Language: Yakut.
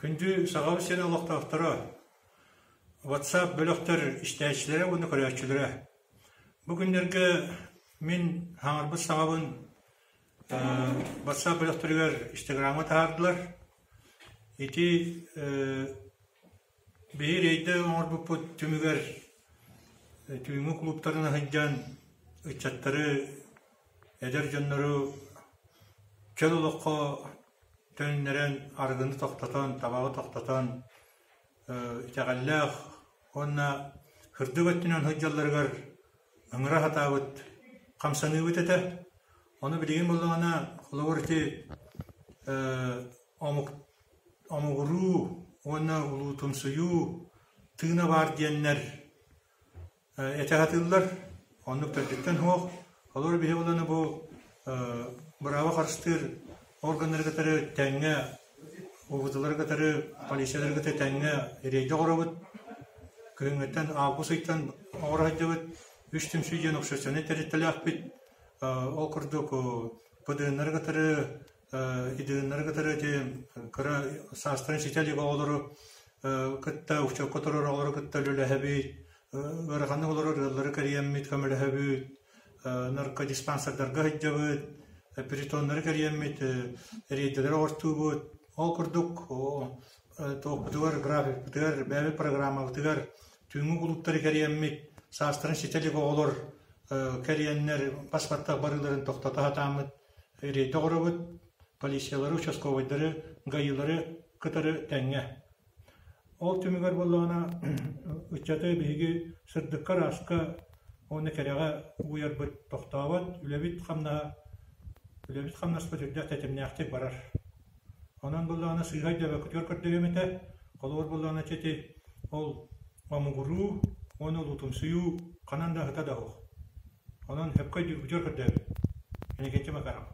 Күндү Сахабыт сирин олохтоохторо, WhatsApp бөлөхтөр истээччилэрэ уонна көрөөччүлэрэ! Бу күннэргэ мин хаҥарбыт саҥабын WhatsApp бөлөхтөрүгэр Инстаграмҥа таһаардылар. Ити биһи рейдэ оҥорбуппут түмүгэр түүҥҥү кулууптарынан сылдьан ыччаттары, эдэр дьоннору чөл олоххо төнүннэрэн, арыгыны тохтотон, табаҕы тохтотон, итэҕэллээх уонна сырдык өттүнэн сылдьалларыгар ыҥыра сатаабыт хамсаныыбыт этэ. Ону билигин буоллаҕына, холобур ити омук омугуруу уонна улуутумсуйуу тыына баар диэннэр этэ сатыыллар. Оннук төрдүттэн суох. Олор биһи буланы бу бырааба харыстыыр органнары кытары тэҥҥэ, УВД-лары кытары, полициялары кытары тэҥҥэ рейдэ оҥоробут. Күһүҥҥүттэн август ыйтан оҥоро сылдьабыт. Үс түмсүү диэн общественнай тэрилтэлээхпит. Ол курдук ПДН-нары кытары, ИДН-нары кытары ити кыра саастарын ситэ илик оҕолору кытта, учуокка турар оҕолору кытта үлэлэһэбит. Ыараханнык олорор ыаллары кэрийэммит көмөлөһөбүт, наркодиспансердарга сылдьабыт, притоннары кэрийэммит рейдэлэри оҥортуубут. Ол курдук туохпутугар, графикпытыгар, бэйэбит программабытыгар түүҥҥү кулууптары кэрийэммит, саастарын ситэ илик оҕолор кэрийэннэр бас-баттах барыыларын тохтото сатааммыт рейдэ оҥоробут, полициялары, участковайдары, ГАИ-лары кытары тэҥҥэ. Ол түмүгэр буоллаҕына ыччаты биһиги сырдыкка-ырааска уонна кэрэҕэ угуйарбыт тохтообот, үлэбит хамнаһа үлэбит хамнаспыт үрдэх тэтимнээхтик барар. Онон буоллаҕына сыыһа өйдөөбөккүтүгэр көрдөрүөм этэ, холобур буоллаҕына чэ ити ол омугуруу уонна улуутумсуйуу ханан да аһыта да суох. Онон сөпкө өйдүүргүтүгэр көрдөөбүт. Иннокентий Макаров.